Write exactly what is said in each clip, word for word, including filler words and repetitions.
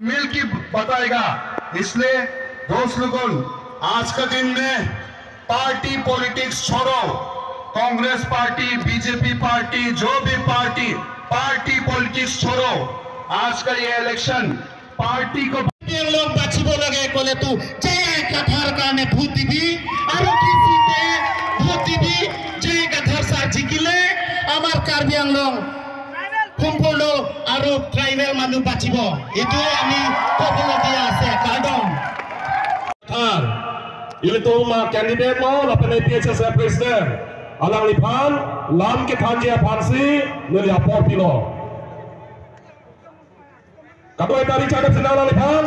मिलके बताएगा। इसलिए दोस्त लोगों, आज का दिन में पार्टी पॉलिटिक्स छोड़ो, कांग्रेस पार्टी, बीजेपी पार्टी, जो भी पार्टी, पार्टी पॉलिटिक्स छोड़ो। आज का ये इलेक्शन पार्टी को Karbi Anglong bachibo lage kole tu J I Kathar karne vote dibi, aro kisite vote dibi, J I Kathar sir jikile amar Karbi Anglong সম্পূর্ণ আৰু ট্ৰাইবেল মানুহ বাচিব, এইটো আমি ক'বলগীয়া আছে। Kardom. Thar, ilitum a-candidate mo, lapen A P H L C president, alangliphan lam kethanji aphansi neli apor pilo. Kadokave ta reach out sinang alangliphan.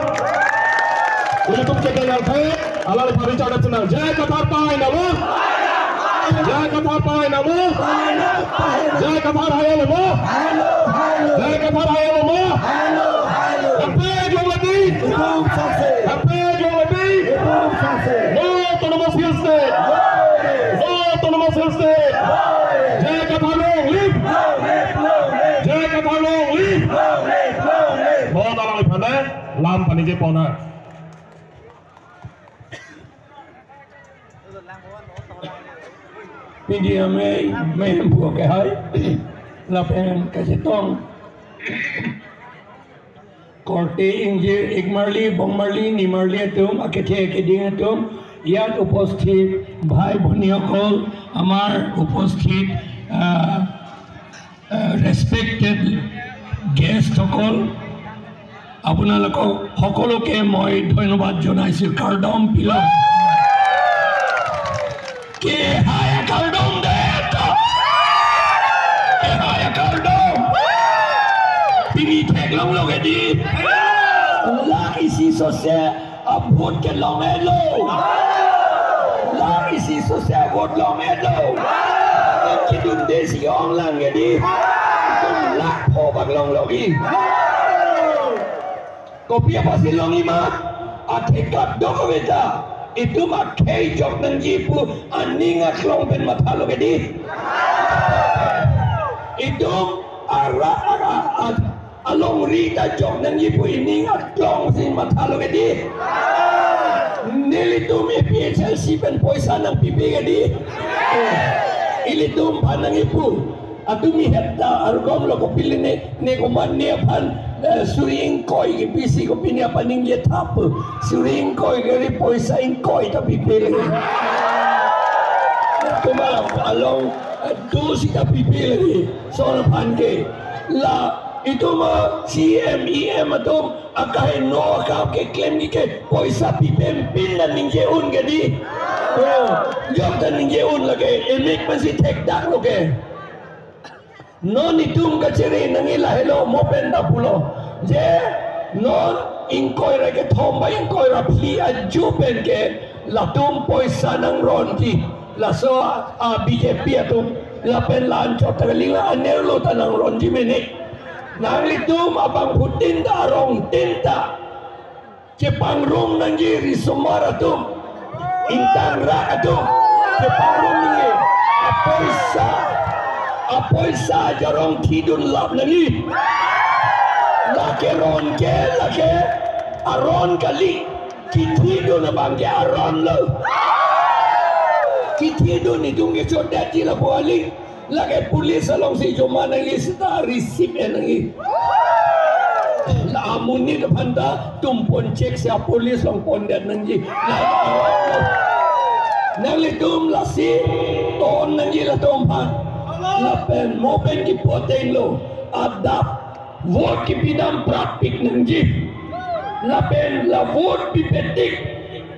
Ilitum kedenang the, alangliphan reach out sinang. J I Kathar pahai nangma? J I Kathar pahai nangma? J I Kathar hai nangma? J I Kathar hai nangma? Happy Guwahati! Happy Guwahati! No Autonomous Hill State! No Autonomous Hill State! J I Kathar long live! J I Kathar long live! Mo alangliphan lam paningje pon ha. Pini amei, amei hemphu ke hai. Lapen kachetong korte ingjir, ikmarli, bongmarli, nimarli atum, akethe akeding atum, ইয়াত উপস্থিত ভাই ভনীসকল, আমাৰ উপস্থিত, আহ, আহ, ৰেচপেক্টেড গেষ্টসকল, আপোনালোকক সকলোকে মই ধন্যবাদ জনাইছো। Kardom pilo. Kehai akardom det. Kehai akardom. Pini theklonglo ke di. La isi sose a-vote kelong-etlo. La isi sose a-vote long-etlo. Kedunde si onglang ke di. Itum lakh pho bak longlo ke. Kopi apotsi longji ma? Atheke kadokave ta itum akhei jok nangji pu aning aklong pen mathalo ke di. Itum arat a, a, a, alongri ta jok nangji pu ining aklong si mathalo ke di. Nelitum A P H L C pen poisa nangpipe ke di. Ilitum aphan nangji pu. Atumi hetta argom lo kopili ne, ne komat ne aphan, eh, suri ingkoi kipisi kopine aphan ningje thap. Suri ingkoi keri poisa ingkoi ta pipe lagi. Komat along, eh, dosi ta pipe lagi. Son aphan ke. La itum a-C M, E M atum akaheno akam keklem ke poisa pipe pin ta ningje un ke di. Oh, jok ta ningje un lake, emek pensi thekdaklo ke. Non itum kachere nangji lahelo mo pen ta pulo. Je non ingkoi ra kethom ba ingkoi ra phli aju pen ke latum poisa nangronji. Laso a-B J P atum lapen la-anchot ta kali, la anerlo ta nangronji mene. Nanglitum abangphutin ta arongtin ta chepangrum nangji risomar atum, ingtangrak atum, chepangrum nangji. Apoisa, apoisa jarong thidun lap nangji. Lake ron ke, lake aron kali. Kithidun abang ke aron lo. Kithidun itum ke chodetji lapu ali. Lake police alongsi joma nangji seta receive-et nangji. La amonit aphan ta tum pon chek si a-police along pondet nangji. La, nanglitum lasi ton nangji latum aphan. Lapen mo pen kipotenglo. Adap vote kipidam prapik nangji. Lapen la vote pipetik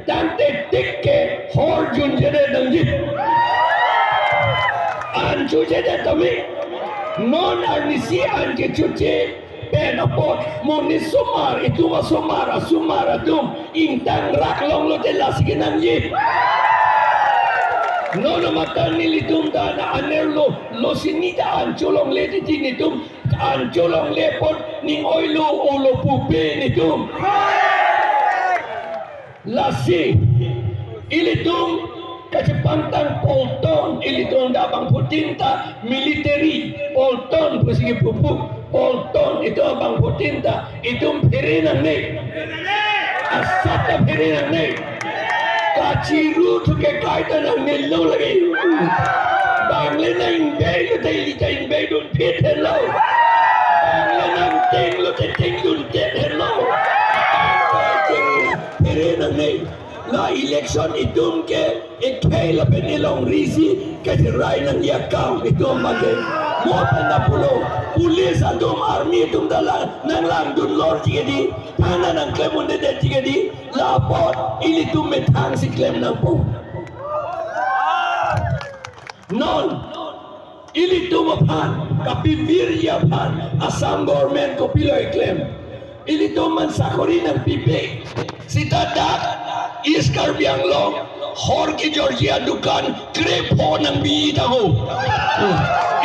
tangte tik ke hor junjedet nangji. An chujedet tame. Non arnisi an kechuche pen apot, mo ne osomar, itum asomar, asomar atum ingtangrak longlote lasi kenangji. Non matan nelitum ta na anerlo, lo sini ta an cholongle titi nelitum an cholongle apot ning oilo olo pupe nelitum. Lasi ilitum kachepangtang polton, ilitum ta abangphutin ta military polton pusi kipupu. Polton itum abangphutin ta itum phere nangne. Asap ta phere nangne. Kachiru thu ke kaita nangnelo lagi. Bang le nang ingbei lote ili ta ingbei dunphit henlo. Bang le nang ting lote ting dundet henlo. Phere nangne. La election itum ke ekhei lapen elongri si kachirai nangji akam itum abang ke. Mo pen ta pulo, police atum, army atum ta la nanglangdun lorji ke di, thana nangklem undedetji ke di, la apot ilitum methang si klem nangpo. Non, ilitum aphan, kapivirji aphan, Assam government kopilo keklem. Ilitum aphan sakori nangpipe. Seta dak East Karbi Anglong hor kejorji adukan krepho nangbi tangho.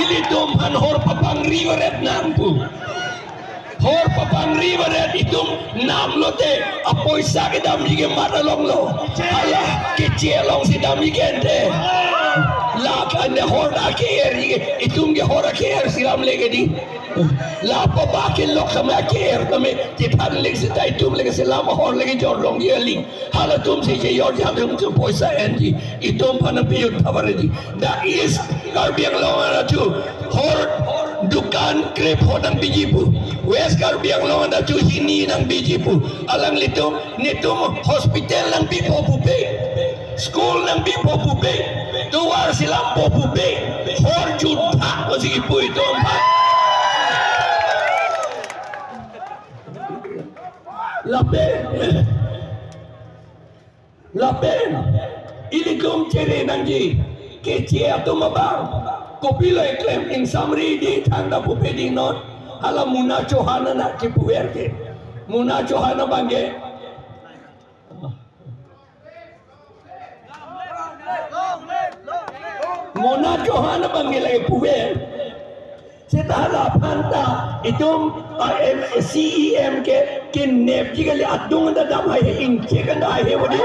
Ilitum aphan hor papangri varet nang pu. Hor papangri varet itum nam lote apoisa kedamji ke mat along lo. Hala keche alongsi damji ke ante. La ke ante hor ta ke-er ji ke, itum ke hor ke-er si lam le ke di. La papa ke lok kame ke-er kame chethan lek seta itum lek selam hor lek jorlongji aling. Halatum si chejor jam atum poisa enji. Itum aphan piyut thavar di. Dak East Karbi Anglong anta chu hor dukan krepho nangbiji pu. West Karbi Anglong anta chu hini nangbiji pu. Alanglitum netum hospital nangbipo pupe. School nangbipo pupe. Tovar si lampo pupe. Hor jutha kosi kipu itum aphan. Lapen, lapen ilitum chere nangji keche atum abang. Kopilo keklem, ingsamri di thangta pupe di non. Hala Muna Chauhan anak kipuver ke. Muna Chauhan abang ke. Muna Chauhan abang ke lagi puver. Seta hala aphan ta itum, ah, em, C E M ke kenepji kali, adung ta dam haihe, ingchek anta haihe bodi.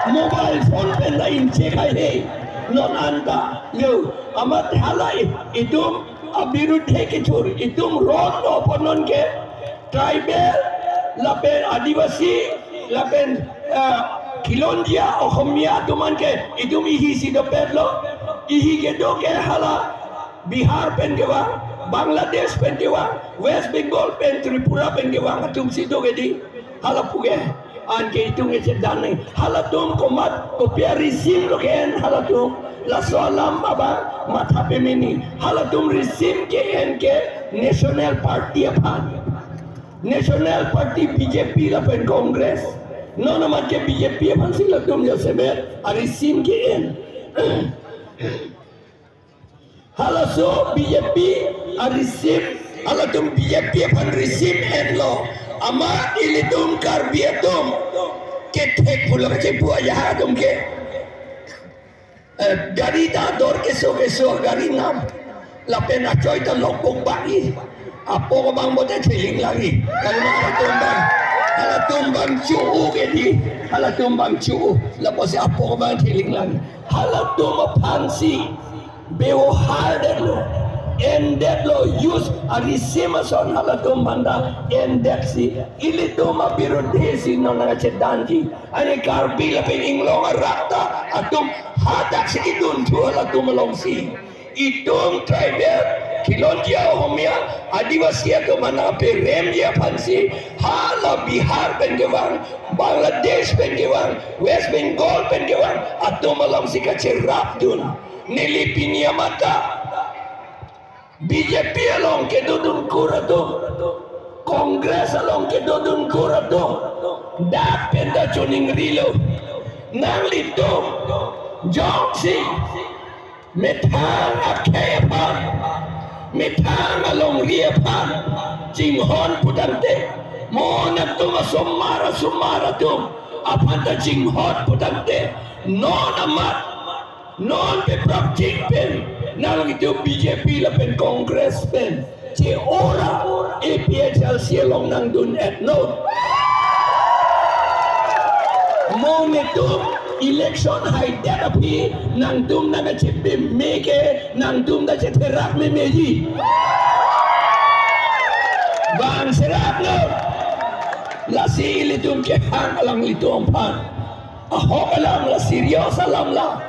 Mobile phone pen ta ingchek haihe. Non anta, yo, amat hala i-, itum abirudhe kechur, itum ron lo ponon ke, tribal, lapen Adivasi, lapen, eh, Khilonjia, Ohomia atum an ke, itum ihi si dopet lo, ihi kedo ke hala Bihar pen kevang, Bangladesh pen kevang, West Bengal pen, Tripura pen kevang atum si do ke di, hala pu ke. Anke itum ke chedan nang. Halatum komat kopi a-regime lo ke-en halatum. Laso alam abang matha pemeni. Halatum regime ke-en ke National Party aphan. National Party B J P lapen Congress. Non amat ke B J P aphan si latum jasemet a-regime ke-en. Halaso B J P a-regime, halatum B J P aphan regime enlo. Amat ilitum Karbi atum kethek pulo kachepu aja atum ke. Eh, gari ta dor keso keso gari nam. Lapen achoi ta lokbok bagi. Apok abang bote theling lagi. Kalau halatum abang, halatum abang chu-u ke di. Halatum abang chu-u. Lapusi apok abang theling lagi. Halatum aphan si bebohar detlo, en detlo, use a-regime ason halatum aphan ta en det si, ilitum abirudhe si non nangchedanji. Ani Karbi lapen inglong arat ta atum hadak si idun thu halatum along si. Itum tribal, Khilonjia, Ohomia, Adivasi atum aphan nangperemji aphan si, hala Bihar pen kevang, Bangladesh pen kevang, West Bengal pen kevang atum along si kacherapdun. Neli pini amat ta B J P along kedodun kur atum, Congress along kedodun kur atum, dak pen ta choningrilo. Nanglitum jongsi methang akhei aphan, methang alongri aphan chinghon putangte, mo nangtum asomar asomar atum aphan ta chinghon putangte, non amat, non pe prapjin pen, nangtum B J P lapen Congress pen che-ora A P H L C along nangdun-etnon. Mo netum election haidet aphi nangtum nangkachepeme ke nangtum ta chetherak memeji. Lasi ilitum kehang alanglitum aphan. Ahok alam la, serious alam la.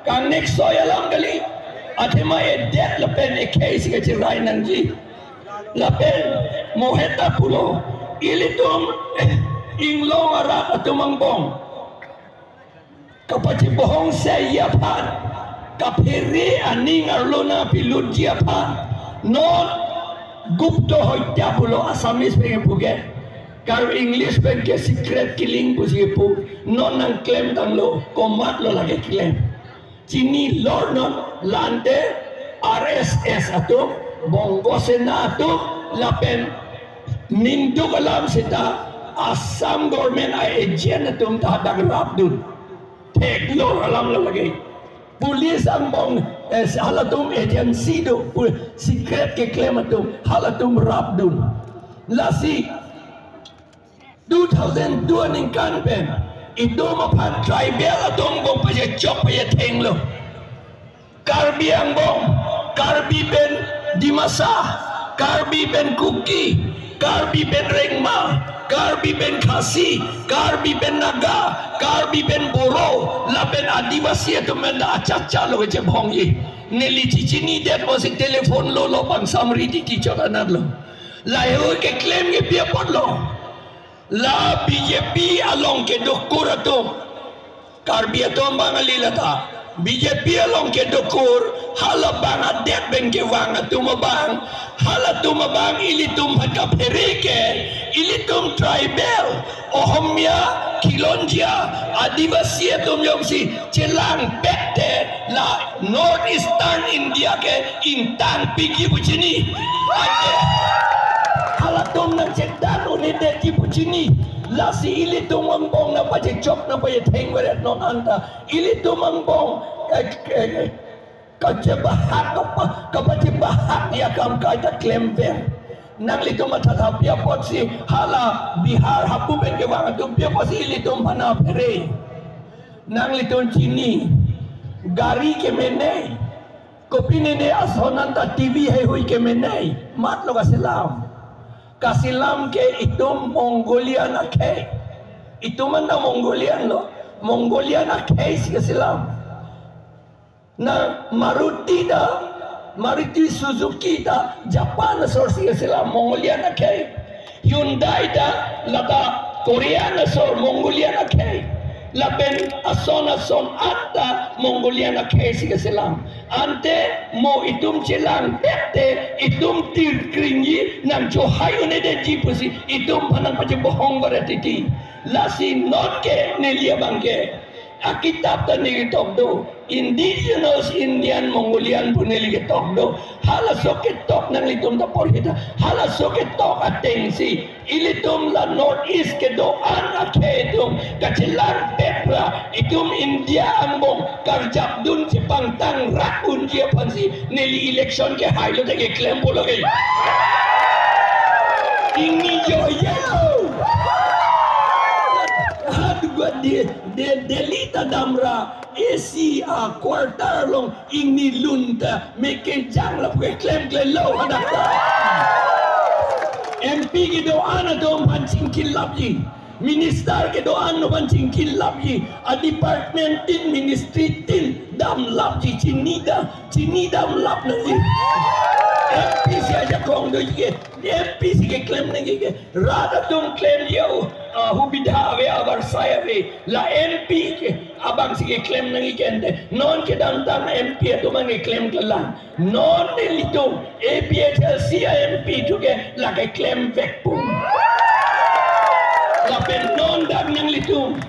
Kangnek soi alam kali. Athema edet lapen ekhei si kachirai nangji. Lapen mo heta pulo, ilitum inglong arat atum angbong kapachebohong seji aphan, kaphere aning arlo nangpilutji aphan, non gupto hoitya pulo, Assamese pen kepu ke, kar English pen ke secret killing pusi kepu, non nangklemtanglo, komatlo lake klem. Chinilo non, la ante R S S atum, Bongo Sena atum, lapen ningduk alam seta Assam government a-agent atum ta hadak rapdun. Theklong alam lo lake. Police angbong, eh, halatum agency do, pu-, secret keklem atum, halatum rapdun. Lasi two thousand two aningkan pen itum aphan tribal atum angbong pachechok pachethenglo. Karbi angbong, Karbi pen Dimasa, Karbi pen Kuki, Karbi pen Rengma, Karbi pen Khasi, Karbi pen Naga, Karbi pen Boro, lapen Adivasi atum pen ta achacha lo kechebhongji. Neli chichinidet pusi telephone lo lo bang samri titi chot anatlo. Lahei keklem ke pi apotlo. La B J P along kedokur atum. Karbi atum bang kali lata. B J P along kedokur, halabang adet pen kevang atum abang, halatum abang ilitum aphan kaphere ke, ilitum tribal, Ohomia, Khilonjia, Adivasi atum jongsi chelangpet te la North Eastern India ke ingtangpikji pu chini. Ante halatum nangchedan un-edetji pu chini. Lasi ilitum angbong nangpachechok nangpachetheng veret non anta. Ilitum angbong, eh, eh, kachebahak kapa-, kapachebahak akam kaita klemver. Nanglitum mathatha pi apotsi hala Bihar hapu pen kevang atum pi apotsi ilitum aphan nangphere. Nanglitum chini, gari kemenei, kopinene ason anta T V heihui kemenei, matlo kaselam. Kaselam ke itum Mongolian akhei. Itum anta Mongolian lo, Mongolian akhei si kaselam. Na Maruti ta, Maruti Suzuki ta Japan asor si kaselam, Mongolian akhei. Hyundai ta lata Korean asor, Mongolian akhei. Lapen ason ason anta Mongolian akhei si kaselam. Ante mo itum chelangpet te itum tirkringji nangchohai un-edetji pusi itum aphan nangpachebohong veret titi. Lasi non ke neli abang ke akitap ta neli ketok do, Indigenous Indian Mongolian pu neli ketok do. Halaso ketok nanglitum ta porhi tha. Halaso ketok atengsi ilitum la North East kedo-an akhei atum kachelangpet ra itum India angbong karjapdun chepangtang rak unji aphansi neli election kehailo te keklem pulo ke. Ingni joyelo. Haduga de, de, Delhi ta damra A C a quarter along ingni lun ta mekejang lapu keklemklelo hadak ta. M P kedo-an atum aphan chingkilapji. Minister kedo-an atum aphan chingkilapji. A department tin, ministry tin damlapji, chinidam, chinidamlap nangji. M P si ajakong doji ke, M P si keklem nangji ke. Rat atum klemji, ah, hubidha ave, avarsai ave. La M P ke abang si keklem nangji ke ante. Non kedamtang M P atum an keklem kelang. Non nelitum A P H L C a M P thu ke lake klemvek pum. Lapen non dak nanglitum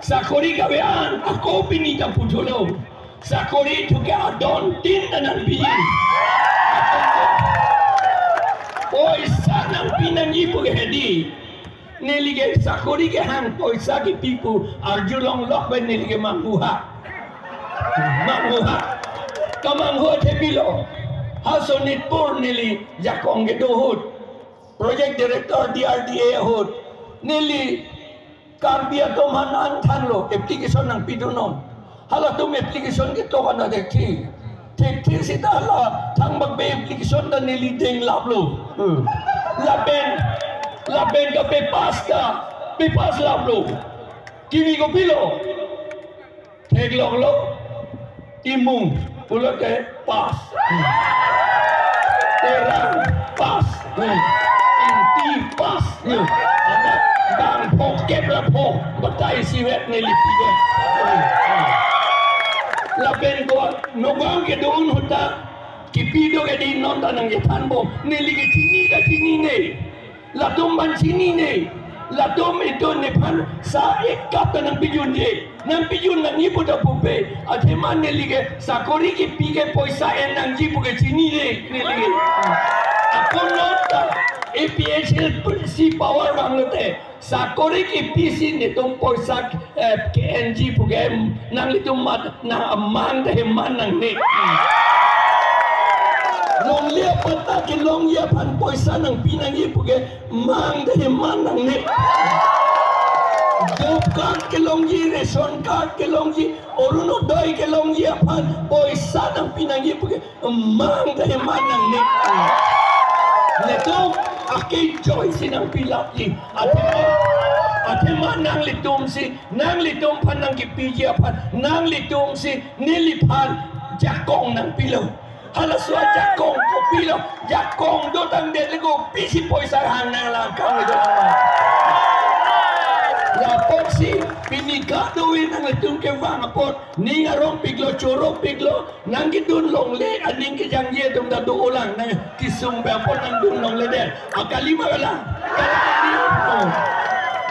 sakori kave-an ako pini ta puthulo. Sakori thu ke adon tin ta nangpi. Poisa nangpi nangji pu ke hedi. Neli ke sakori kehang poisa kepi pu arjulonglok pen neli ke manghuha. Manghuha. Kamanghu athe pilo. Ha Sonitpur neli jakong kedo ahut. Project Director D R D A ahut. Neli Karbi atum aphan angthanlo, application nangpidunon. Halatum application ketok an ta thekthe. Thekthe seta hala thangbak be application ta neli denglaplo. Hmm. Lapen Lapen kape pass ta, pe pass laplo. Kimi kopilo? Theklonglo, imung pulote pass. Terang pass. Inti pass. Amat bang phokep la pho, batai sivet neli pide. Lapen ko nogang kedo-an ahut ta kipi do ke di, non ta nangkethanbom. Neli ke chini ta chinine. Latum aphan chinine. Latum itum nephan sa ek cup ta nangpijunje. Nangpijun nangji pu ta pupe. Athema neli ke sakori kipi ke poisa en nangji pu ke chinine neli ke. Ako non ta A P H L C power vanglote, sakori kipisi netum poisa, eh, ke-enji pu ke nanglitum mat nang amang ta heman nangne. Longle apatta kelongji aphan poisa nangpi nangji pu ke mang ta heman nangne. Job card kelongji, ration card kelongji, Orunodoi kelongji aphan poisa nangpi nangji pu ke mang ta heman nangne. Netum ake joy si nangpilapji. Athema, athema nanglitumsi, nanglitum aphan nangkipiji aphan, nanglitumsi neliphan jakong nangpilo. Halaso ajakong kopilo? Jakong dotangdet le kopisi poisa hang nanglangkang itu. Lapusi pini kadokave nanglitum kevang apot, ning arongpiklo, choropiklo, nangkedun longle, aning kejangje atum ta do-olang, nangkesung pen apot nangdun longledet. Akali ma kalang? Kalang.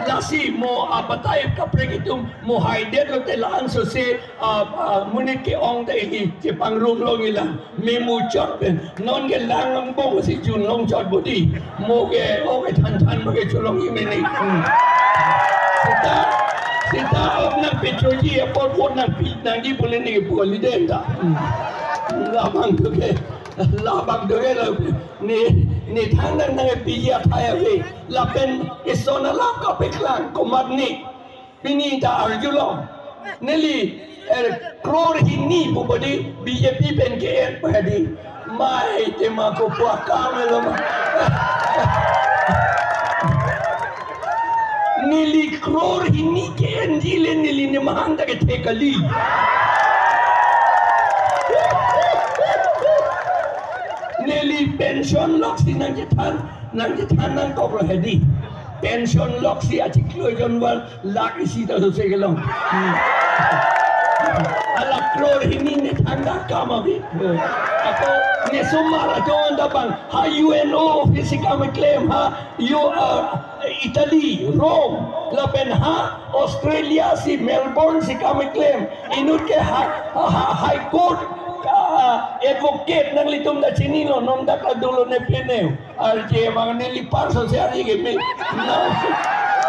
Lasi mo abatai kaprek itum mo haidetlote la-an sose, ah, ah, monit ke-ong ta ili chepangrum longji lang. Memuchot pen. Non ke lang angbong si junlong chot bodi. Mo ke o ke than than ba ke cholongji mene. Hmm. Seta, seta ok nangpechoji apot, vote nangpi nangji pule ne pu ali den ta. Hmm. Labang doke. Labang doke la. Ne, ne thang nang nangpiji athai ave. Lapen eson alam kapeklang komatne. Pini ta arjulong. Neli, eh, crore hini pu bodi B J P pen ke-en pu hedi. Mai tema kopu akam lo ma. Neli crore hini ke-enji le neli ne mahang ta kethe kali. Neli pension lok si nangchethan, nangchethan nangkoklo hedi. Pension lok si achiklo jonwar lakh isi ta sose kelong. Hmm. Hala crore hini ne thangta kam ave. Ako ne somar atum anta bang ha U N O office si kam keklem, ha U, uh, Italy, Rome, lapen ha Australia si Melbourne si kam keklem. Inut ke ha, ha, ha, High Court, ah, advocate nanglitum ta chinilo, non dak adolo ne pene. Arje bang neli par sose arje ke me. Nang,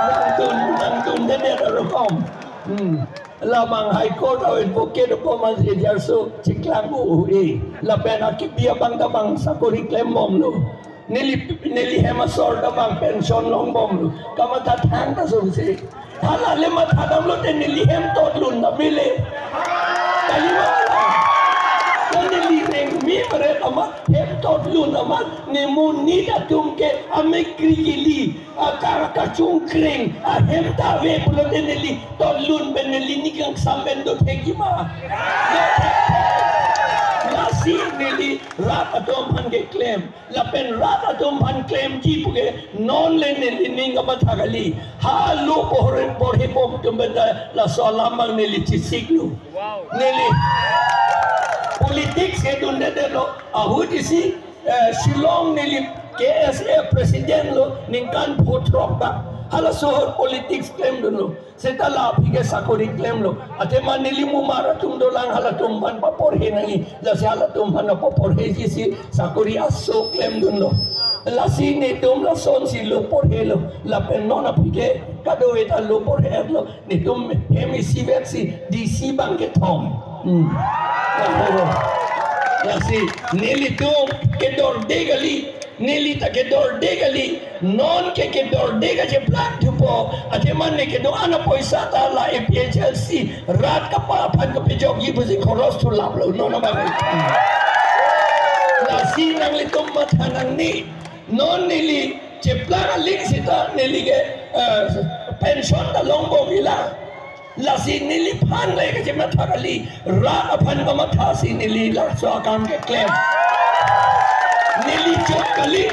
nangdun, nangdundedet arokom. Hmm. Labang High Court a-advocate ko man si jarso chiklang u e. Lapen akipi abang ta bang sakori klembomlo. Neli, neli hem asor ta bang pension longbomlo. Kamatha thangta sose. Hala le mathadamlote neli hem totlun ta bile. Kali ma? Ko neli reng mi peret amat hem totlun amat ne monit atum ke amek kri kili, akar kachungkreng, ahem ta ave pulote neli totlun pen neli ning kangsam pen dothekji ma. Dothek. Lasi neli rat atum aphan keklem. Lapen rat atum aphan klemji pu ke non le neli ning kamatha kali. Ha lo porhe, porhebom atum pen ta laso alam bang neli chesiklo. Neli politics kedundedetlo. Ahut isi, eh, Shillong neli K S A president lo ningkan pho throk ta. Halaso ahut politics klemdunlo. Seta la aphi ke sakori klemlo. Athema neli mumar atum dolang, halatum aphan paporhe nangji. Lasi halatum aphan paporheji si sakori aso klemdunlo. Lasi netum lasonsi lo porhelo. Lapen non aphi ke kadokave ta lo porhelo. Netum hem isivet si D C bang kethom. Hmm. Lasi nelitum kedorde kali. Neli ta kedorde kali, non ke kedorde kacheplang thupo, athema ne kedo-an apoisa ta la A P H L C rat kapa aphan kapejokji pusi khoros thu laplo, non abang. Lasi nanglitum matha nangne, non neli Cheplang aling seta neli ke, eh, pension ta longbom ila. Lasi neliphan le kachematha kali, rat aphan kamatha si neli laso akam keklem. Neli chot kali,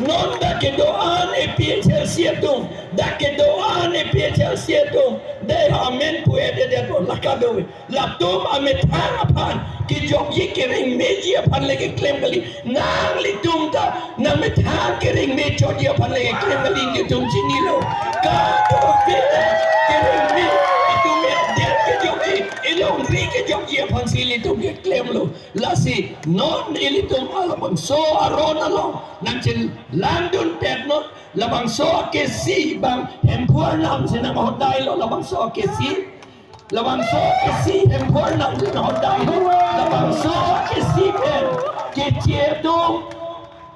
non dak kedo-an A P H L C atum, dak kedo-an A P H L C atum, dei amen pu-edet detpo, la kadokave. Latum amethang aphan kejokji kerengmeji aphan le keklem kali. Nanglitum ta nangmethang kerengme chotji aphan le keklem kali, ilitum chinilo. Kadokave ta kerengme atum edet kejokji, elongri kejokji aphan si ilitum keklemlo. Lasi non ilitum labangso aron along nangchelangdunpetnon, labangso akesi bang Hemphu Arnam si nanghodailo, labangso akesi. Labangso akesi Hemphu Arnam si nanghodailo. Labangso akesi pen keche atum,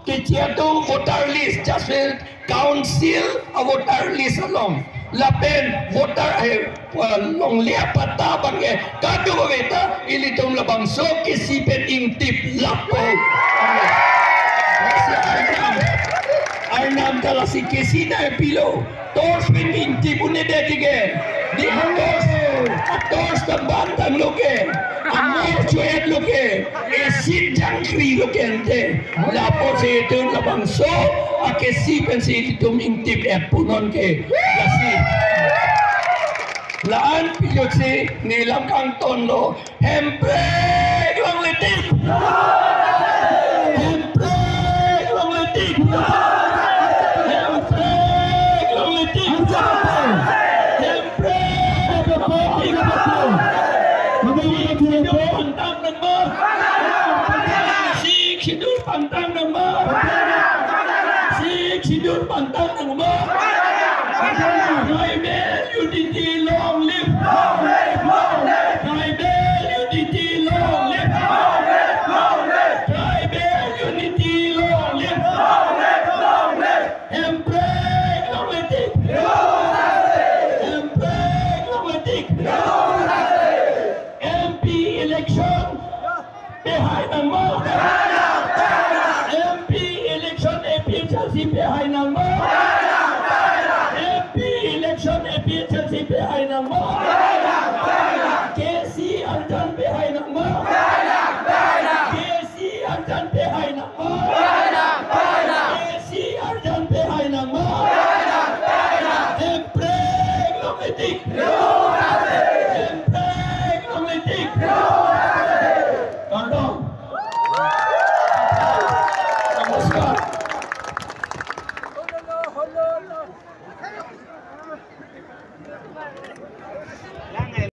keche atum voter list, just like council a voter list along, lapen voter, eh, eh, longle apatta abang ke kadokave ta ilitum labangso akesi pen ingtip lapo. Lasi Arnam, Arnam ta lasi akesi nangpilo. Torch pen ingtip un-edet ke. Dei atorch, atorch ta bantanglo ke. Amor cho-etlo ke. Acid jangkrilo ke ante. Lapusi itum labangso akesi pensi itum ingtip-et punon ke. Lasi la-an pijutsi neli lam kangtonlo. Hemprek longle tik. Hemprek longle tik. Hemprek longle tik. Hemprek. Sixth Schedule pangtang nangma. Sixth Schedule pangtang nangma. Sixth Schedule pangtang nangma. Tribal unity long live. Long live, long live. Tribal unity long live. Long live, long live. Tribal unity long live. Long live, long live. Hemprek longle tik. Hemprek longle tik. M P election pehai nangma. M P election A P H L C pehai nangma. M P election A P H L C pehai nangma.